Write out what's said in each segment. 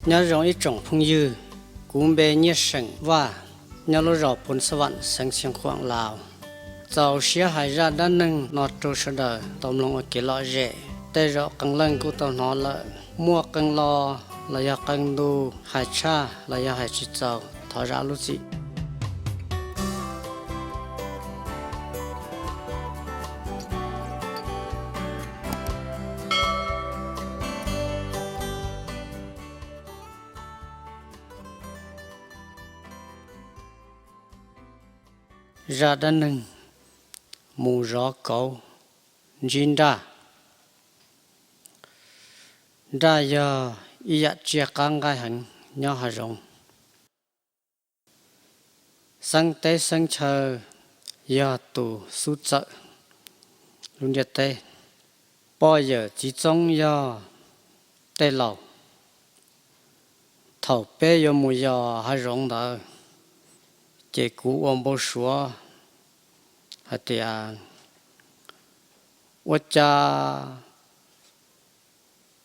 Nyob zoo ib tsoom phooj ywg, kuv npe Nyiaj Seem Vaj, nyob lub zos Phoos Xab Vam, xeev Xiav Khuam, Laus. Txaus siab hais zaj dab neeg no rau sawv daws tau mloog ua kev lom zem. Tej zaum qee leej kuj tau hnov lawm, muaj qee lo los yog qee ntu, hais tshaj los yog hais tsis txaus thov zam lub txim. Zaj dab neeg: Mus zov kauv ntsib nraj. Nraj yog ib yam tsiaj qab nqaij heev nyob hav zoov. Xeeb teb xeeb chaw yog tus xub txawm lub ntiaj teb. Poj yawm txiv txoob yog tej laus. Thaum peb yuav mus yos hav zoov ntawd, ces kuv ua npau suav hais tias ua cas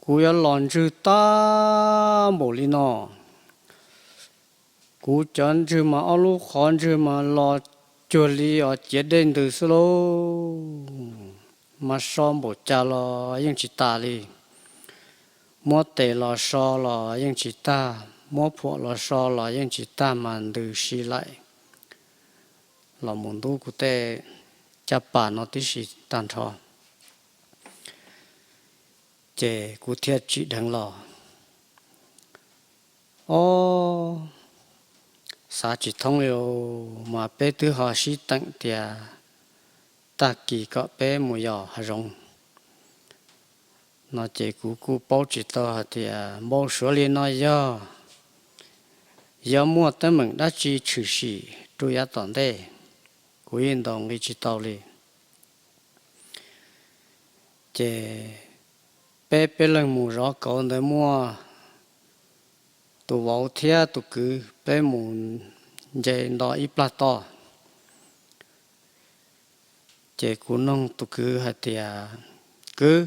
kuv yuav los ntswg tag npaum li no. Kuv cov ntswg mas ob lub qhov ntswg mas los cuag li os ciav dej ntws xwb lauj. Mas so npaum cas los yeej tsis tas li. Muab tes los so los yeej tsis tag, muab phuam los so los yeej tsis tag mas ntws si laim los mus ntub kuv tej caj pas no tib si tag nrho. Ces kuv thiaj tsim dheev los. Ob, xav tsis thoob li, mas peb twb ho sib teem tias tag kis kom peb mus yos hav zoov no ces kuv kuj paub tsis tau hais tias npau suav li no yog, yog muaj teeb meem dab tsi tshwm sim rau yav tom ntej, kuv yeej ntaus nqi tsis tau li. Ces peb peb leeg mus zov kauv ntawd muaj tus vauv thiab tus kwv, peb mus nce nto ib plag toj. Ces kuv noog tus kwv hais tias, kwv,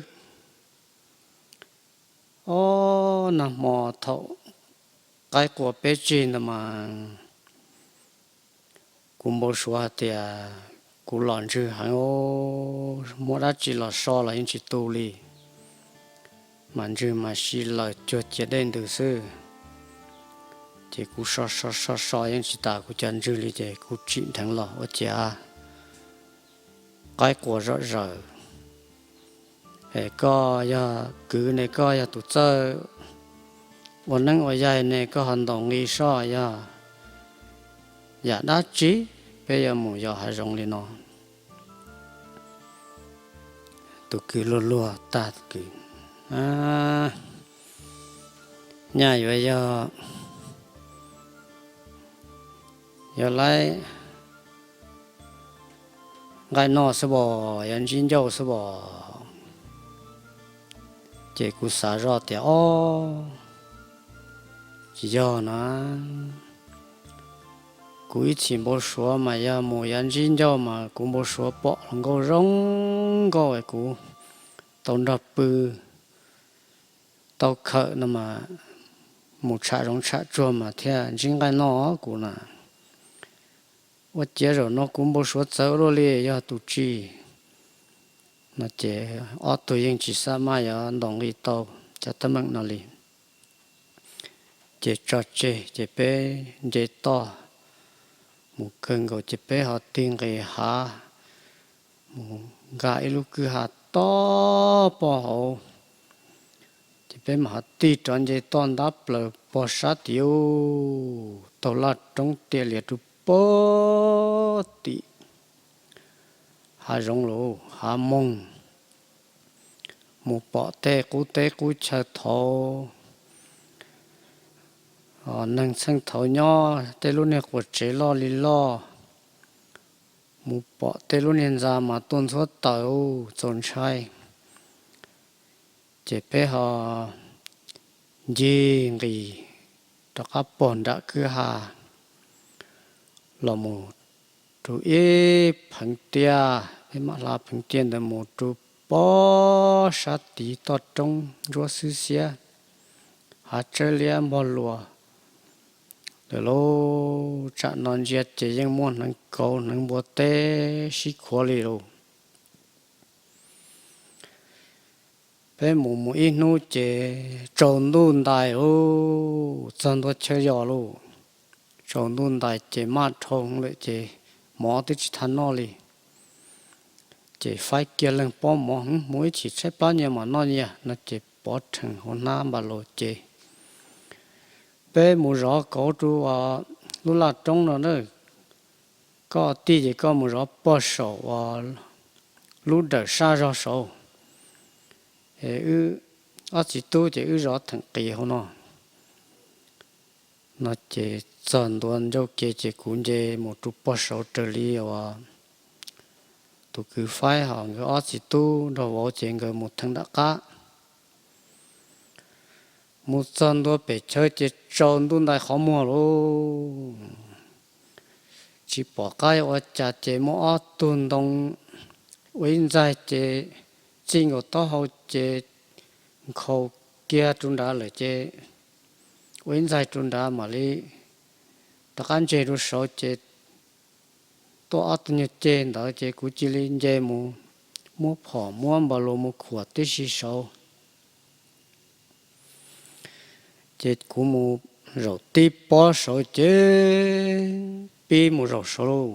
ob, nag hmo thaum qaib qua peb tsig ntawd mas kuv npau suav hais tias kuv los ntswg heev, muaj dab tsi los so los yeej tsis tu li, mas ntswg mas si laws cuag ciav dej ntws xwb. Ces kuv so so so so yeej tsis tas kuv cov ntswg li ces kuv tsim dheev los ua ciav qaib qua zom zaws. Es koj yog kwv ne, koj yog tus txawj ua neeb ua yaig ne, koj ho ntaus nqi soj yog yam dab tsi peb yuav mus yos hav zoov li no. Tus kwv luag luag tag, tus kwv, nyaj yuav yog, yuav laib nqaij noj xwb as, yuav ntsib ncauj xwb as. Ces kuv xav zoj tias, ob, tsis yog na, kuv ib txhis npau suav mas yog mus yuav ntsib ncauj mas kuv npau suav pom hluas nkauj zoo nkauj es kuv tau nrog pw tau khawm no mas mus tsham zoov tsham tsuag mas thiaj ntsib nqaij noj kuv na. Ua ciav zaum no kuv npau suav txawv ua luaj li, yog tus tsi no ces ob tug yeej tsis xav maj yuav ntaus nqi tau cov teeb meem no li. Ces tso tseg ces peb nce toj mus kawg nkaus ces peb ho tig nqis hav mus nkag ib lub kwj ha tob pob hauv. Ces peb mam ho tig rov nce toj ntab plaws pog sab tid, taug laj roob tiaj lias rau pog tim hav zoov lawm, hav moog. Mus pom tej qub teb qub chaw thaud, neeg txheej thaud nyob tej lub niag quas tsev loj li loj. Mus pom tej lub niag ntxa mas tuaj ntxhuab taws txaus ntshai. Ces peb ho ncig nqis rov qab pog nram kwj ha los mus rau ib pheev tiaj, peb mam hla pheev tiaj ntawd mus rau pog sab tid toj roob ntsuab xwb xiab. hav tsawb liab npog luas lawm lauj. Tsam no ntsia ces yeej muaj hneev kauv hneev npua teb sib khuav li lauj. Peb mus mus ib hnub ces tsaus ntuj ntais lauj, txog ntua chaw yos lauj. Tsaus ntuj ntais ces maj dhau lawm ces mov twb tsis tau noj li. Ces faib kiag leeg pob mov, hmov ib chim tshaib plab nyias mam noj nyias no ces pov rhees hauv hnab npas los ces peb mus zov kauv rau lub laj roob no na. Koj tij ces koj mus zov pog saum uas lub dawm sab zog saud, es wb ob txiv tub ces wb zov theem qis hauv no. No ces txog ntua ncauj ke ces kuv nce mus rau pog saud raws li uas tus kwv faib, ho nkawd ob txiv tub nrog vauv ces nkawd mus theem nram qab. Mus txog ntua pem chaw ces tsaus ntuj ntais qhov muag lauj. Tsis pom qab ua cas ces muaj ob tug ntoo ua ib ntxaig ces txij nkaus taub hau ces nkhaus kiag rau nrad lawm ces ua ib ntxaig rau nrad mam li rov qab ntseg rau saud ces tuaj ob tug nyuag ceg ntawd ces kuv cia li nce mus muab phom muab npas los mus khuam tib si saud. Ces kuv mus zaum tib pob saud ces pib mus zaum saud lauj.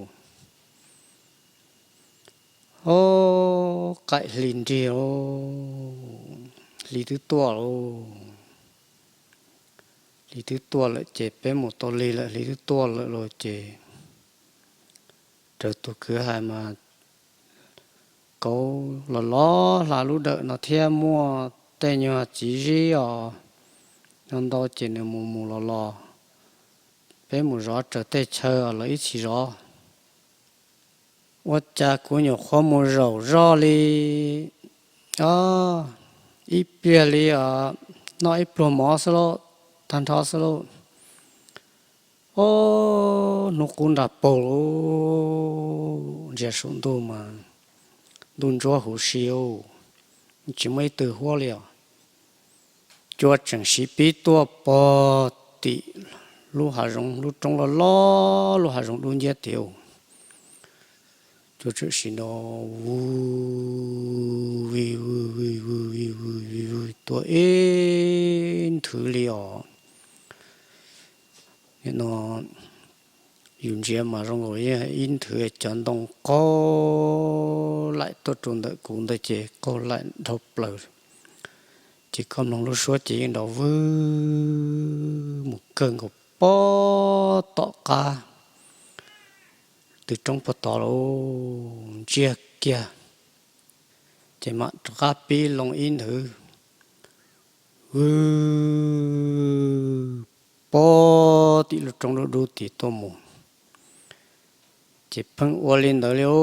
Ob, qaim hli nrig lauj, hli twb tuaj lauj. Hli twb tuaj lawm ces peb mus tau lig lawm hli twb tuaj lawm lauj ces raws tus kwv hais mas kauv los los hla lub dawm no thiab muaj tej nyuag txiv zib os no ntau ces nws mus mus los los. Peb mus zov raws tej chaw lawv ib txhis zov. Ua cas kuv nyuam qhuav mus zaum zoj li, o, ib pliag li os, noj ib pluag mov xwb lauj, tag nrho xwb lauj. Ob, hnub qub nra paug lauj, ntsia saum ntuj mas ntuj ntsuab huv si, tsis muaj ib tug huab li os. Cua tseem siv pib tuaj pog tim lub hav zoov, lub roob loj loj, lub hav zoov dub nciab tiag. Cua tseem siv no, vij vwj vij vwj vij vwj vij vwj tuaj ib nthwv li os. Nim no yus ntsia mas zoo nkaus ib nthwv cov ntoo qaug laim tuaj rau ntawm kuv ntawd ces qaug laim dhau plaws. Ces koj mloog lub suab ces yeej nrov vwj mus kawg nkaus pob tom qab tw roob puag tod lauj, ntsiag kiag. Ces mam rov qab pib loo ib nthwv, vwj pob tim lub roob dub dub tid tuaj mus. Ces pheej ua li ntawd li os.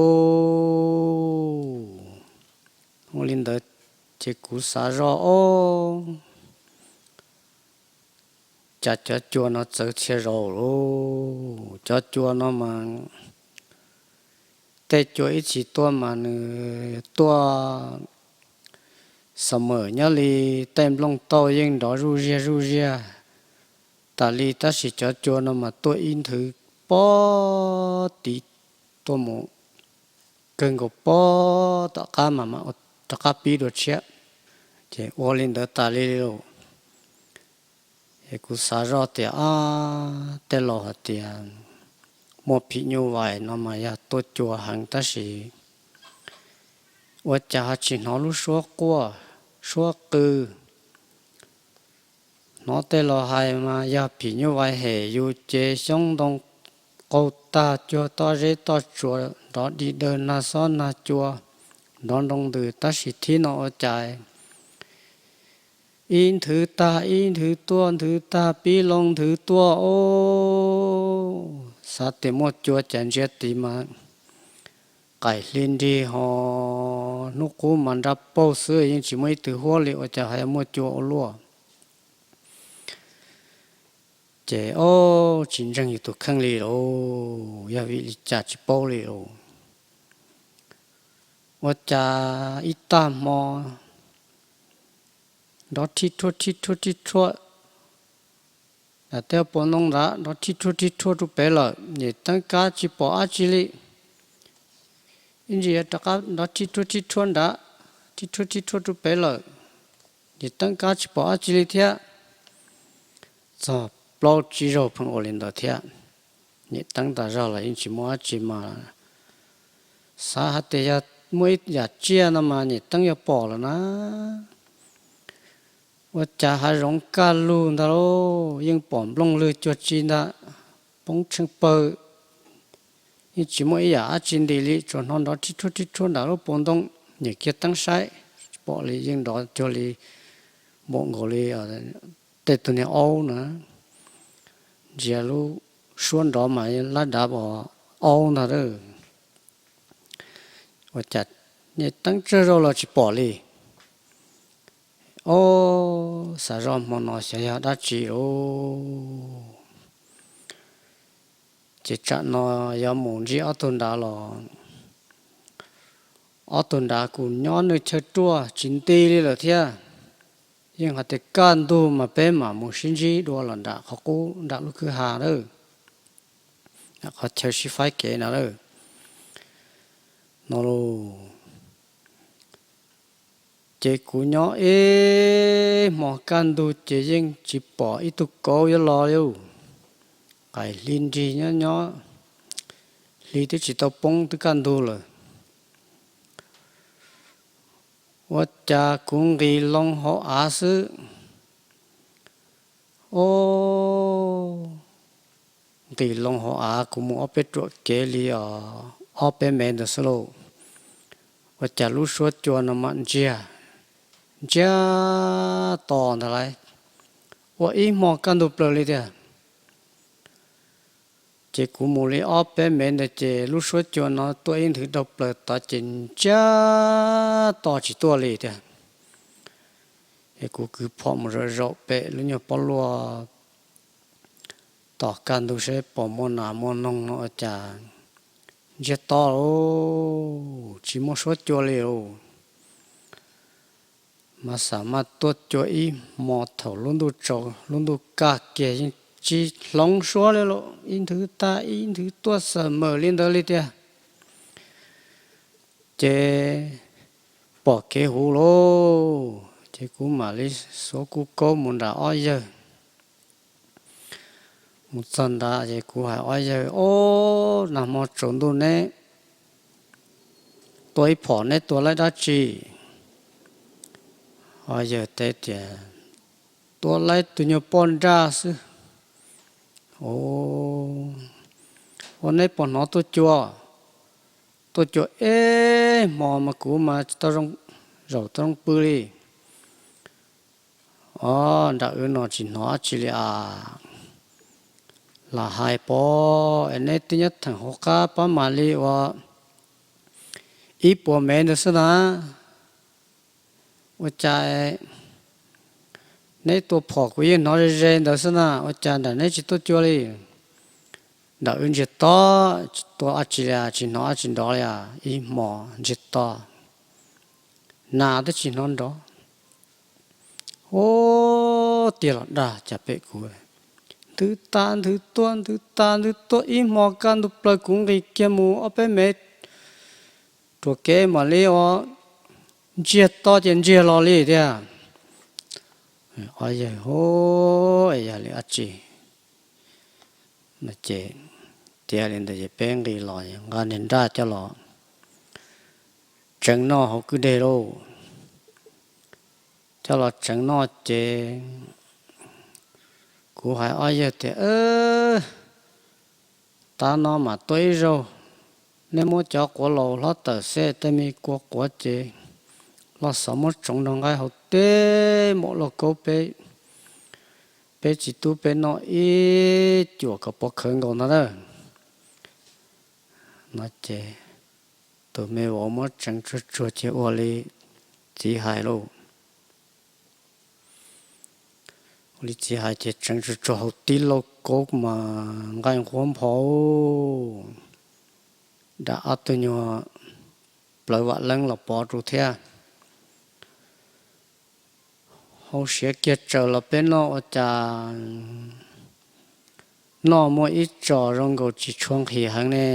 Ua li ntawd ces kuv xav zoj ob, cas cov cua no txawv txhia zaus lauj. Cov cua no mas tej cua ib txhis tuaj mas nws tuaj summer nyob li tej nplooj tauj yeej nrov zuj ziag zuj ziag tas li, tab sis cov cua no mas tuaj ib nthwv pob tid tuaj mus kawg nkaus pob tom qab mas mam rov qab pib dua tshiab. Ces ua li ntawd tas li lauj. Es kuv xav zoj tias ab, tej laus hais tias muaj phim nyuj vais no mas yog tuaj cua heev tab sis ua cas ho tsis hnov lub suab quaj suab qw. Hnov tej laus hais mas yog phim nyuj vais hem yus ces xyoob ntoo qaug tag, cuag toj zeb toj tsuas, nrov dig dawg nag xob nag cua, nrov nroo ntws, tab sis thib no ua cas ib nthwv tag ib nthwv tuaj, nthwv tag pib loo nthwv tuaj os. Xav tias muaj cua cas ntsia tid mas qaim hli nrig ho hnub qub mas nra paug xwb yeej tsis muaj ib tug huab li, ua cas ho muaj cua ua luaj. Ces ob, tsis ntseeg yus tus kheej li lauj, yog vim li cas tsis paub li lauj. Ua cas ib tag hmo nrov rhib rhuaj rhib rhuaj rhib rhuaj, Tej puas ntoo nrad nrov thib rhuaj thib rhuaj rau pem lawm, niam teeb kab tsis pom dab tsi li. Ib ntsis rov qab nrov thib rhuaj thib rhuaj nrad, thib rhuaj thib rhuaj rau pem lawm, niam teeb kab tsis pom dab tsi li thiab. Txog plaub tsib zaug pheej ua li ntawd thiab. Niam teeb tas zog los yeej tsis muaj dab tsi mas, xav hais tias yog muaj ib yam tsiaj no mas niam teeb yuav pom lawm na. Ua cas hav zoov kaj lug ntag lauj, yeej pom nplooj lwg cuag tsi ntag, poob tsheej pawg, yeej tsis muaj ib yam dab tsi ntim li, tsuas hnov nrov thib rhuaj thib rhuaj nram lub puas ntoo. Niam kiag teeb saib, tsis pom li, yeej nrov cuag li, npaum nkaus li tej tug niag aub na, ntsia lub suab nrov mas lab dav aub ntag. Ua cas niam teeb tsawg zaus los tsis pom li. Ob, xav zoj hmo no xyov yog dab tsi lauj. Ces tsam no yuav mus ntsib ob tug nrad los, ob tug nrad kuj nyob nws chaw ruaj tsis nti li lawm thiab. Yeej hais tias kaj ntug mas peb mam mus sib ntsib dua los nram qhov qub nram lub kwj ha lawm, qhov chaw sib faib kev no lawm no lauj. Ces kuv nyob ib hmo kaj ntug ces yeej tsis pom ib tug kauv yuav los li. Qaim hli nrig nyob nyob, hli twb tsis tau poob twb kaj ntug lawm. Ua cas kuv nqis loo hauv av xwb. Ob, nqis loo hauv av kuv mus ob peb ruam kev li os, ob peb mev ntawd xwb lauj. Ua cas lub suab cua no mam ntsiag, ntsiag to ntag lauj. Ua ib hmo kaj ntug plaws li tiag. Ces kuv mus li ob peb mev ntawd ces lub suab cua no tuaj ib nthwv dhau plaws tod ces ntsiag to tsis tuaj li tiag. Es kuv kwv phom mus zaum zaum pem lub nyuag pob luaj tom kaj ntug seb puas muaj nas muaj noog no ua cas ntsiag to lauj, tsis muaj suab cua li lauj. Mas xam maj tuaj cua ib hmo thaum lub ntuj tsaus lub ntuj kaj kiag yeej tsis hloov suab li lauj, ib nthwv tag ib nthwv tuaj xawm mawm li ntawd li tiag. Ces pom kev huv lauj, ces kuv mam li xuav kuv kaub mus nram ob yawg. Mus txog nrad ces kuv hais ob yawg, Ob, nag hmo tsaus ntuj neb tua ib phom neb tua laib dab tsi? Ob yawg teb tias, Tua laib tus nyuag poj nraj xwb. Ua neb puas hnov tuaj cua? Tuaj cua ib hmo mas kuv mas tsis tau zoo, zaum tau zoo pw li. Ob, nram wb no tsis hnov dab tsi li as. Lam hais pom es neb twb nyob theem hauv qab pab mam li uas ib puas mev ntawd xwb na. Ua cas neb tua phom kuv yeej hnov ze ze ntawd xwb na, ua cas nram neb tsis tuaj cua li? Nram wb ntsiag to, tsis tua dab tsi li, tsis hnov dab tsi nrov li, ib hmo ntsiag to, nas twb tsis hnov nrov. Ub, tiag los dag cas pem kuv, nthwv tas nthwv tuaj nthwv tas nthwv tuaj ib hmo kaj ntug plaws kuv nqis kiag mus ob peb mev ruam kev mam li ua ntsiag to ces ntsiag los li tiag. Ob yawg, Ub, yog li dab tsi? Ces tiav li ntawd ces peb nqis los nqa niag nraj coj los tseev noj hauv kwj deg lauj. Coj los tseev noj ces kuv hais ob yawg tias, Tav no mam tuaj ib zaug, nej muab cov quav laus hlob tawm xwb, tej me kua quav ces los xov muab tsoov nrog nqaij haus teb maum lauj kaub peb, peb txiv tub peb noj ib cuam kom pov khawv nkaus ntag na. No ces tus me vauv muab tseev tsuag tsuag ces ua li txiv hais lauj. Ua li txiv hais ces tseev tsuag tsuag haus tib lauj kaub mas nqaij nqhuab nphau, dam ob tug nyuag plawv vam leeb los pov rau thiab. Hauv siav kiag tsaws los peb noj ua cas noj muaj ib tso zoo nkaus tsis tshua nqhis heev ne.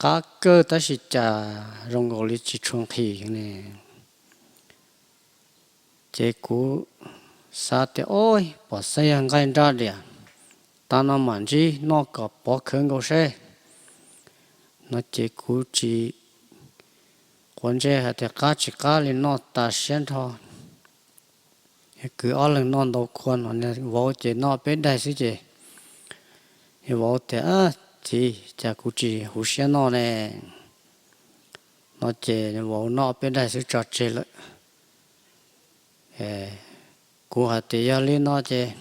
Qab kawg tab sis cas zoo nkaus li tsis tshua nqhis ne. Ces kuv xav tias, o, pom xeeb yog nqaij nraj diam, tas no mam ntsib noj kom pov khawv nkaus seb. No ces kuv tsis quav ntsej hais tias qab tsis qab li, noj tas siab nrho. Kwv ob leeg noj ntau khua no, vauv ces noj peb daig xwb ces vauv tias, txiv, cas kuv tsis huv siab noj ne? No ces vauv noj peb daig xwb tso tseg lawm. Kuv hais tias yog li no ces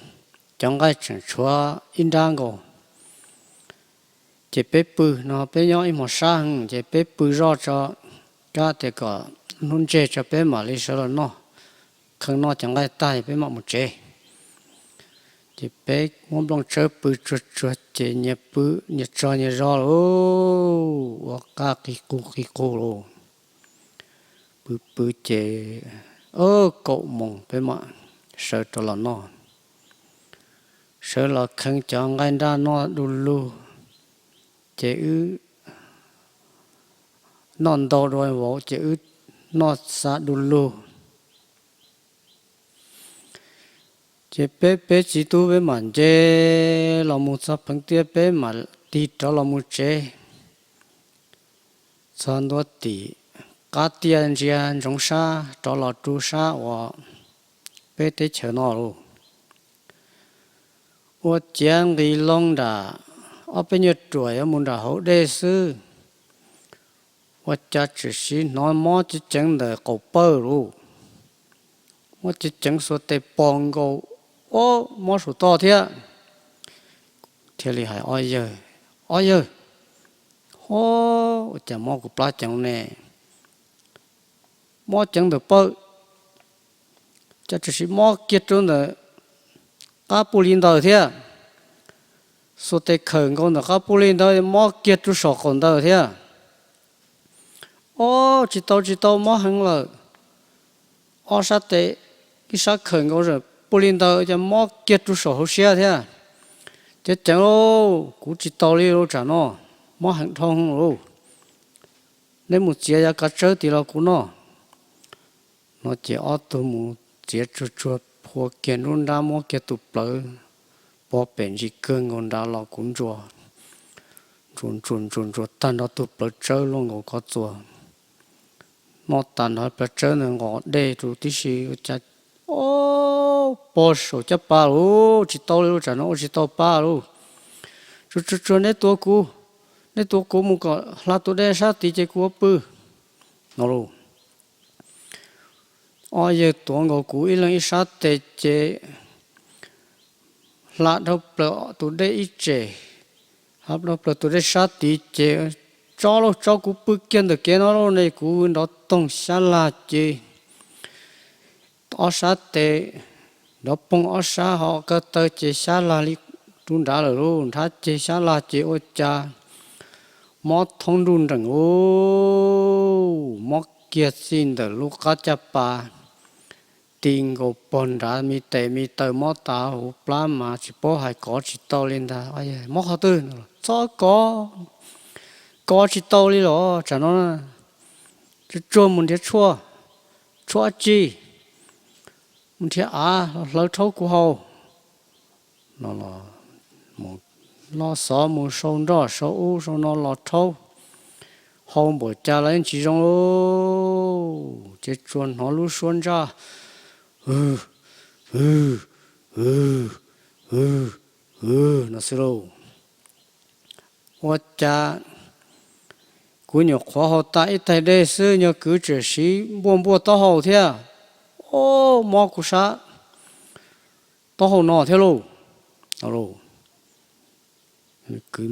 cov nqaij tseem tshuav ib nrab nkaus, ces peb pw no, peb nyob ib hmos sab heev ces peb pw zoj tso, kab tias kom hnub ntseg tso peb mam li sawv los noj, khee noj cov nqaij tag peb mam mus tsev. Ces peb muab nplooj tsawb pw tsuag tsuag ces nyias pw nyias tso nyias zog lauj, ua qab qis qus qis qus lauj. Pw pw ces kaum moos peb mam sawv rov los noj. Sawv los khee cov nqaij nraj noj du lug, ces wb noj ntau dua vauv ces wb noj xa du lug. Ces peb peb txiv tub peb mam nce los mus txog pheev tiaj peb mam tig rov los mus tsev. Txog ntua tim qab tiaj ntsia ntsoov sab rov los rau sab uas peb teb chaws no lauj. Ua ciav nqis loo nram ob peb nyuag ruam yuav mus nram hauv dej xwb, ua cas tseem hnov mob ceev ceev ntawm qaum pawg lauj. Mob ceev ceev xuas tes pos nkaus, o, mob saum toj thiab. Thiaj li hais ob yawg, ob yawg, o, ua cas mob kuv plab ceev ne? Mob ceev ntawm pawg, cas tseem mob kiag rau ntawm qab puj li ntawd thiab. Xuas tes khawm nkaus ntawm qab puj li ntawd mob kiag rau saum qaum ntawd thiab. O, tsis tau tsis tau, mob heev lawm. Ob sab tes, ib sab khawm nkaus saum puj li ntawd ces mob kiag rau saum hauv siab thiab. Ceev ceev lauj, kuv tsis tau li lauj, tsam no mob heev dhau lauj. Neb mus txiav yav kav tsawb tid los kuv noj. No ces ob tug mus txiav tsuag tsuag, phua kiag nruab nrab, muab kiag tus plawv pov pem ntsis kawg nkaus nrad los kuv ntsuas, ntsuas ntsuas ntsuas ntsuas tag nrho tus plawv tsawb luaj nkaus koj txuas. Noj tag nrho plawv tsawb ntawd nqos dej rau tib si, ua cas, o, pog saum caj pas lauj, tsis tau li lauj, tsam no ua tsis tau pa lauj. Tsuag tsuag tsuag, neb tuav kuv, neb tuav kuv mus kom hla tus dej sab tid ces kuv ua pw no lauj. Ob yawg tuav nkaus kuv ib leeg ib sab tes ces hla dhau plaws tus dej ib tsem, hla dhau plaws tus dej sab tid ces tso lauj, tso kuv pw kiag ntawm kev no lauj ne, kuv nrov toog xyab lag ces ob sab tes nrov poog, ob sab ho kaw taw ces xyab lag li rau nrad lawm lauj, nrhab ceg xyab lag ces ua cas mob thoob nruj nreem lauj, mob kiag txij ntawm lub qab caj pas ti nkaus pog nrad, me tes me taw mob tas huv plab mas tsis paub hais kov tsis tau li ntag. Mob qhov twg? Txhob kov, kov tsis tau li los tsam no. Tsuag tsuag mus nrhiav tshuaj, tshuaj dab tsi, mus nrhiav av los hlawv rhaub kuv haus. Los xov mus sau nroj sau ub sau no los rhaub, hau npaum cas los yeej tsis zoo lauj. Ces tsuas hnov lub suab ntsaj, w, w, w, w, w no xwb lauj. Ua cas kuv nyuam qhuav haus tas ib tais dej xwb, nyuag kwv tseem siv npuaj npuaj taub hau thiab. O, mob kuv sab taub hau no thiab lauj. Kwv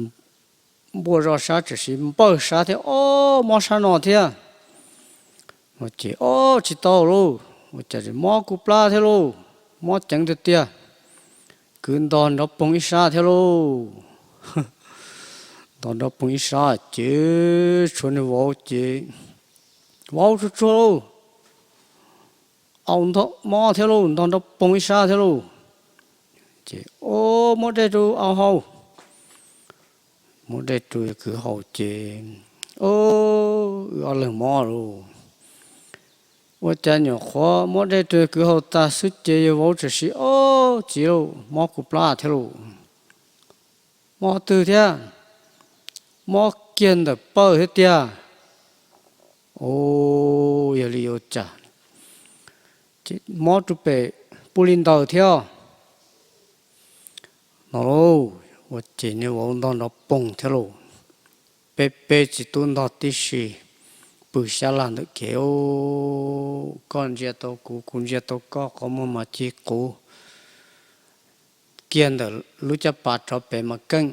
npuaj zoj sab tseem siv npawj sab thiab, o, mob sab no thiab. Ces o, tsis tau lauj, ua cas mob kuv plab thiab lauj, mob ceev tiag tiag. Kwv nto nrov poog ib sab thiab lauj. Nto nrov poog ib sab ces tshuav niag vauv ces, vauv, tsuag tsuag lauj, au, mob thiab lauj, nto nrov poog ib sab thiab lauj. Ces, o, muab dej rau au haus. Muab dej rau yawg kwv haus ces, o, wb ob leeg mob lauj. Ua cas nyuam qhuav muab dej rau yawg kwv haus tas xwb ces yawg vauv txawm sis, o, txiv lauj, mob kuv plab thiab lauj. Mob twg thiab? Mob kiag ntawm pawg thiab tiag. O, yog li ua cas? Mob rau pem puj li ntawd thiab no lauj. Ua ces niag vauv ntog nrov poog thiab lauj. Peb peb txiv tub ntog tib si pw xyab laj ntawm kev. Koj ntsia tau kuv, kuv ntsia tau koj, qhov muag mas ci quv kiag ntawm lub caj pas rov pem mas keej.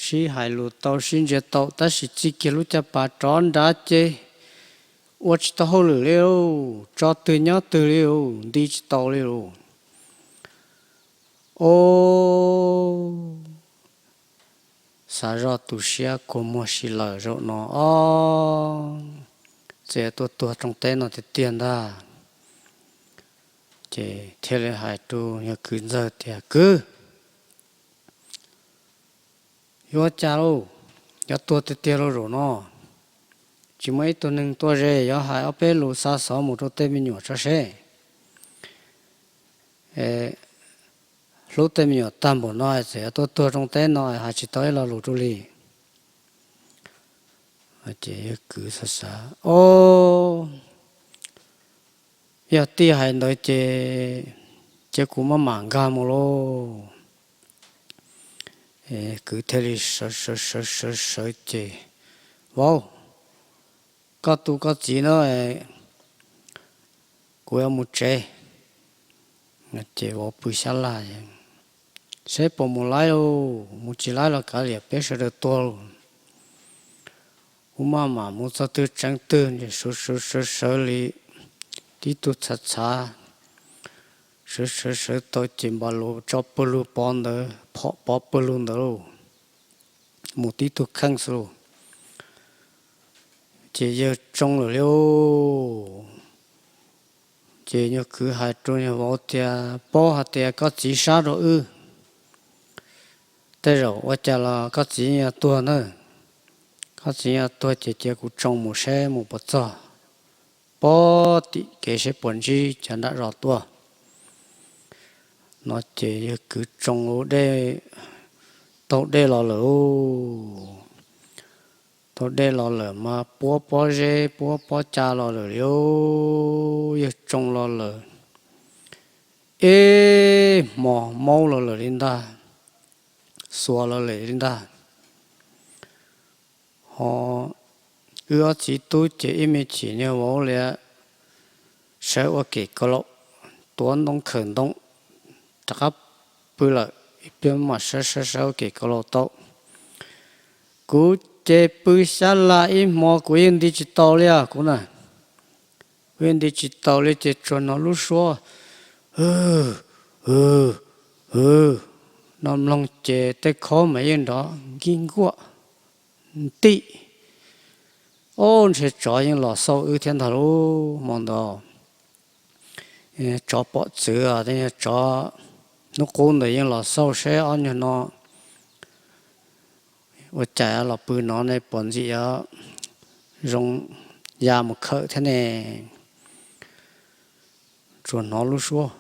Sib hais lus tau sib ntsia tau tab sis txij kiag lub caj pas rov nrad ces ua tsis tau hauj lwm li lauj, tso twg nyob twg li lauj, nti tsis tau li lauj. O, xav zoj tu siab kua muag si lawm zaum no os, txawm tuaj tuag rooj teb no tiag tiag ntag. Ces thiaj li hais rau yawg kwv ntxawg tias, Kwv, yuav cas lauj? Yuav tuag tiag tiag lauj zaum no. Tsis muaj ib tug neeg tuaj ze, yuav hais ob peb lus xa xov mus rau tej me nyuam tso seb. Hlub tej me nyuam tag npaum no txawm yuav tuaj tuag rooj teb no hais tsis tau ib lo lus rau li. Ces yawg kwv xav xav, O, yog tij hais ntawd ces, ces kuv maj mam nkag mus lauj. Kwv thiaj li sawv sawv sawv sawv sawv ces, Vauv, koj tu koj txiv na, kuv yuav mus tsev. Ces vauv pw xyab laj, Seb puas mus laib lauj, mus tsis laib los kav liam peb sawv daws tuag lauj. Kuv maj mam mus txog twg tseev twg, sawv sawv sawv sawv li tib tug txhav txhav, sawv sawv sawv tau ces npas lus tso pawg lug pov ntawd, phom pov pawg lug ntawd lauj, mus tib tug kheej xwb lauj. Ces yawg tsoo lawm li. Ces yawg kwv hais rau yawg vauv tias, Paub hais tias koj txiv sab rau wb, tej zaum ua cas los koj txiv yeej yuav tuag na. Koj txiv yuav tuag ces cia kuv tsoo mus seb mus puas txog, puag tim kev seb puas ntsib cov nram zos tuaj. No ces yawg kwv tsoo ua dej, taug dej los lawm. Taug dej los lawm mas puab pob zeb puab pob ca los lawm li. Yawg tsoo los lawm, ib hmos maub los lawm li ntag, xuas los lawm li ntag. Ho wb ob txiv tub ces ib me chim niag vauv li sawv ua kem kaus laum, tuav ntoo khawm ntoo, rov qab pw lawm, ib pliag mam sawv sawv sawv ua kem kaus laum tau. Kuv ces pw xyab laj ib hmo kuv yeej nti tsis tau li os kuv na. Kuv yeej nti tsis tau li ces tsuas hnov lub suab no mloog ces tej khob mas yeej nrov nkig nkuaj ntim. Ob, ntshe tsov yeej los xauj wb thiab ntag lauj hmo ntawd. Tsov pom txwv, tej tsov hnub qub ntawd yeej los xauj seb ob nyuag no ua cas los pw no ne, puas ntxim yuav zoo ya mus khawm thiab ne. Tsuas hnov lub suab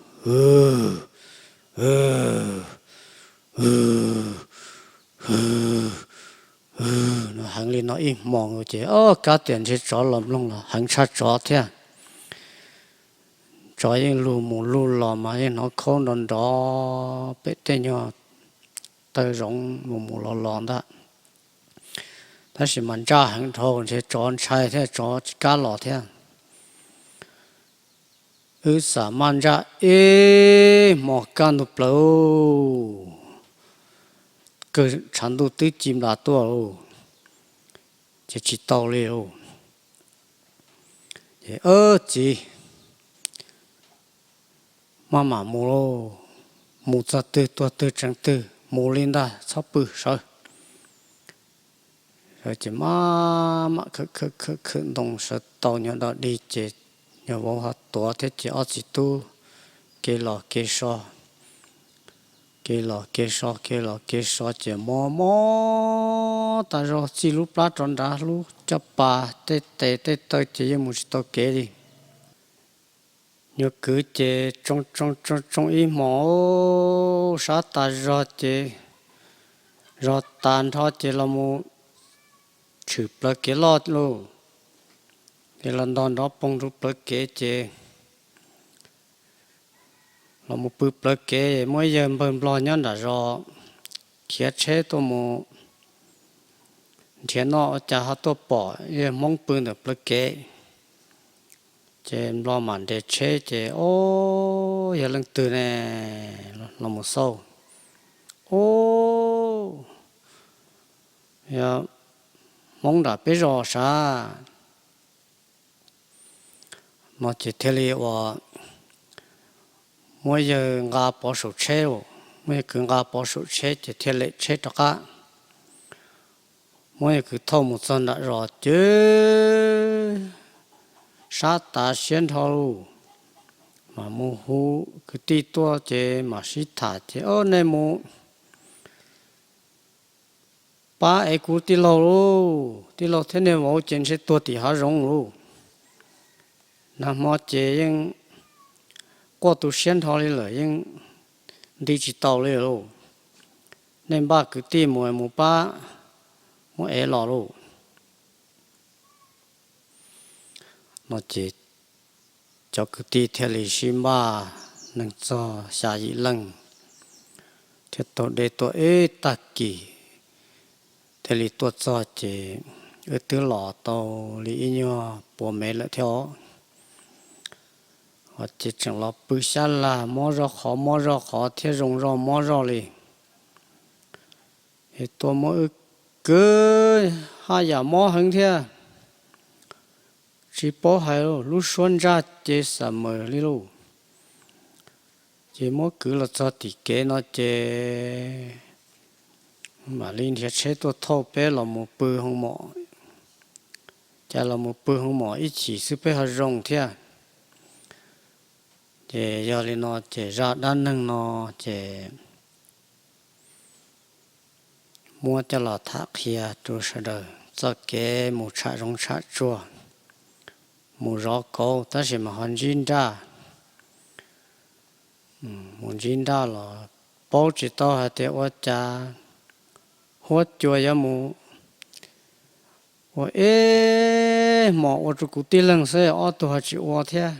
no heev li no ib hmos ces ob, kab tias ntshe tsov los mloog los heev tshaj tsov thiab. Tsov yeej lug mus lug los mas yeej hnov khob nrov nrov pem tej nyuag taw zoov mus mus los los ntag. Tab sis mas ntsaj heev dhau ntshe tsov ntshai thiab tsov tsis kam los thiab. Wb xam maj ntsaj ib hmos kaj ntug plaws, kawg tshav ntuj twb ci nplas tuaj lauj, ces tsis tau li lauj. Ces, Txiv, maj mam mus lauj, mus txog twg tuag twg tseev twg mus li ntag, txhob pw sawv. Sawv ces maj mam khawm khawm khawm ntoo sawv tau nyuag do dig ces nyuag vauv ho tuav thiab ces ob txiv tub kev los kev so Kev los kev so, kev los kev so ces mob mob tas zog, txij lub plab rov nrad, lub caj pas, tej tes tej taw ces yeej mus tsis tau kev li. Nyuag kwv ces tsoo tsoo tsoo tsoo ib hmos, sab tas zog ces zog tas nrho ces los mus tshwm plawv kev loj lauj. Ces los ntog nrov poog rau plawv kev ces los mus pw plawv kev, muaj ib yawg npawg Nplog nyob nram zos khiav tsheb tuaj mus nrhiav noj, ua cas ho tuaj pom yawg Hmoob pw ntawm plawv kev. Ces Nplog mam nres tsheb ces, Ob, yog leej twg ne? Los mus xauj, Ob, yog Hmoob nram peb zos sav. No ces thiaj li ua muab yawg nqa pov saum tsheb, muab yawg kwv nqa pov saum tsheb ces thiaj lem tsheb rov qab, muab yawg kwv thauj mus txog nram zos ces sab tas siab nrho lauj. Mas mus hu kwv tij tuaj ces mam sib tham ces, Ob, nej mus pab ev kuv tij laug lauj, tij laug thiab niag vauv ces ntshe tuag tim hav zoov lauj. Nag hmo ces yeej quaj tu siab nrho li lawm, yeej nti tsis tau li lauj. Nej npaj kwv tij mus, mus pab muab ev los lauj. No ces cov kwv tij thiaj li sib npaj neeg txog xya yim leej, thiab taug dej tuaj ib tag kis thiaj li tuaj txog ces wb twb los tau li ib nyuag puas mev lawm thiab os. Ces tseem los pw xyab lag, mob zoj qhov mob zoj qhov thiab zoo zoj mob zoj li. Es tuaj muab wb kwv haj yam mob heev thiab, tsis paub hais, lub suab ntsaj ces xam maws li lauj. Ces muab kwv los txog tim kev no ces mam li nrhiav tsheb tuaj thauj peb los mus pw hoo mom, cas los mus pw hoo mom ib chim xwb peb ho zoo thiab. Ces yog li no ces zaj dab neeg no ces muab coj los tham qhia rau sawv daws txoj kev mus tsham zoov tsham tsuag, mus zov kauv tab sis mas ho ntsib nraj. Mus ntsib nraj los paub tsis tau hais tias ua cas huab cua yuav mus ua ib hmos ua rau kuv tib leeg xwb, ob tug ho tsis ua thiab.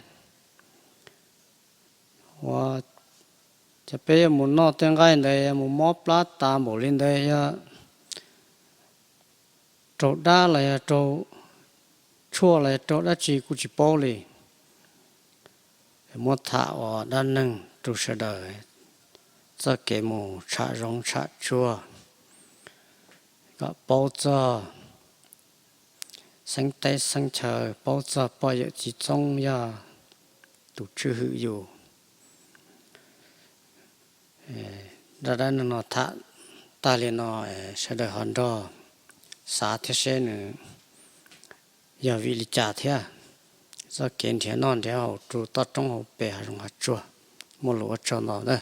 Ua cas peb yuav mus noj tej nqaij ntawd yuav mus mob plab tas npaum li ntawd, yog raug dab los yog raug tshuaj los yog raug dab tsi kuj tsis paub li. Muab tham ua dab neeg rau sawv daws txoj kev mus tsham zoov tsham tsuag, kom paub txog xeeb teb xeeb chaw, paub txog poj yawm txiv txoob yog tus tswj hwm yus. Zaj dab neeg no tham tag li no, sawv daws ho nrog xav thiab seb nws yog vim li cas thiab. Txoj kev nrhiav noj nrhiav haus rau toj roob hauv pes hav zoov hav tsuag, muaj lus ua tsaug ntau na.